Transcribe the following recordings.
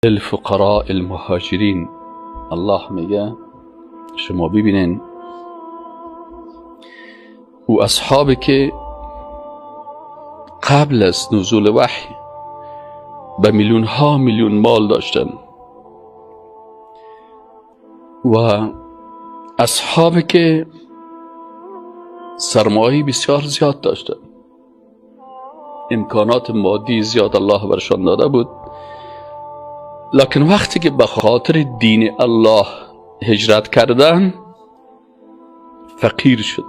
للفقراء المهاجرین. الله میگه شما ببینین او اصحابی که قبل از نزول وحی به میلیون ها میلیون مال داشتن و اصحابی که سرمایه بسیار زیاد داشتن، امکانات مادی زیاد الله برشان داده بود، لکن وقتی که به خاطر دین الله هجرت کردن فقیر شد.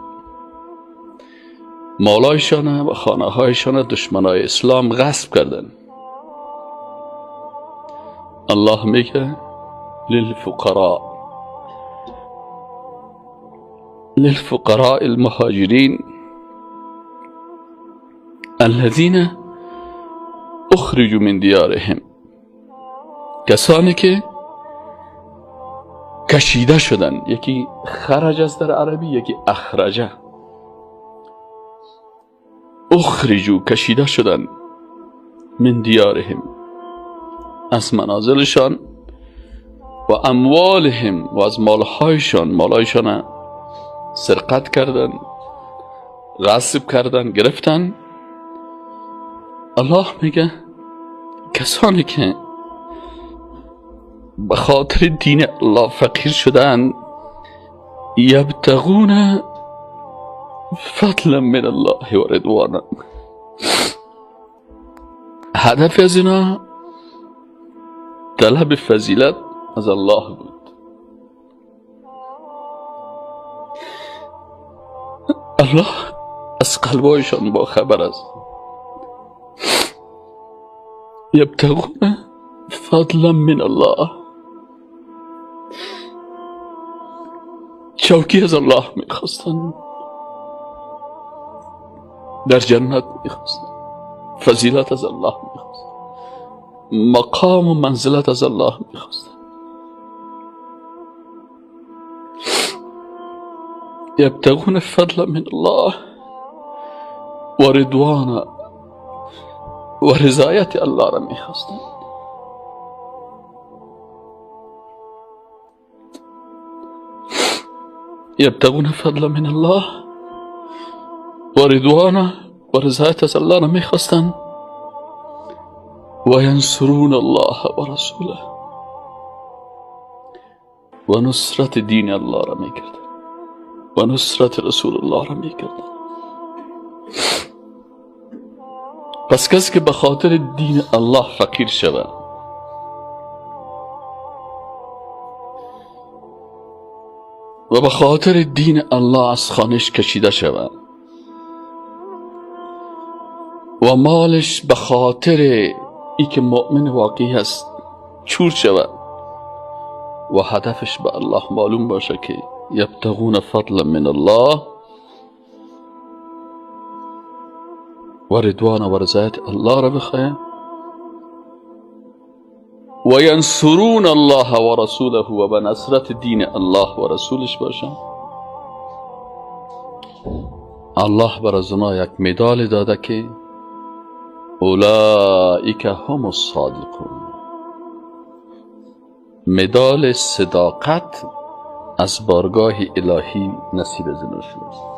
مالایشان و خانه هایشان دشمنای اسلام غصب کردن. الله میگه للفقراء، للفقراء المهاجرین الذين اخرجوا من دیارهم، کسانی که کشیده شدن. یکی خرج است در عربی، یکی اخرجه. اخرجوا کشیده شدن، من دیارهم از منازلشان، و اموالهم و از مالهایشان، مالهایشان سرقت کردن، غصب کردن، گرفتن. الله میگه کسانی که به خاطر دین الله فقیر شدن، یبتغون فضلا من الله و رضوانا، هدف از اینا طلب فضیلت از الله بود. الله از قلبایشان با خبر است. یبتغون فضلا من الله، چوکی از الله میخواستن، در جنت میخواستن، فضیلت از الله میخواستن، مقام و منزلت از الله میخواستن. یبتغون فضلا من الله و رضوانا، و رضایت الله را میخواستن. یبتغون فضلا من الله و رضوانا، و رضایت از الله را میخواستن. و ینصرون الله و رسوله، و نصرت دین الله را میکردن، و نصرت رسول الله را میکردن. پس کسی که به خاطر دین الله فقیر شود و به خاطر دین الله از خانش کشیده شود و مالش به خاطر ای که مؤمن واقعی هست چور شود و هدفش به الله معلوم باشه که یبتغون فضلا من الله و رضوان و رضایت الله را بخواه، و ینصرون الله و رسوله، و به نصرت دین الله و رسولش باشه. الله بر از اونا یک مدال داده که اولئک هم الصادقون، مدال صداقت از بارگاه الهی نصیب از اینا شده است.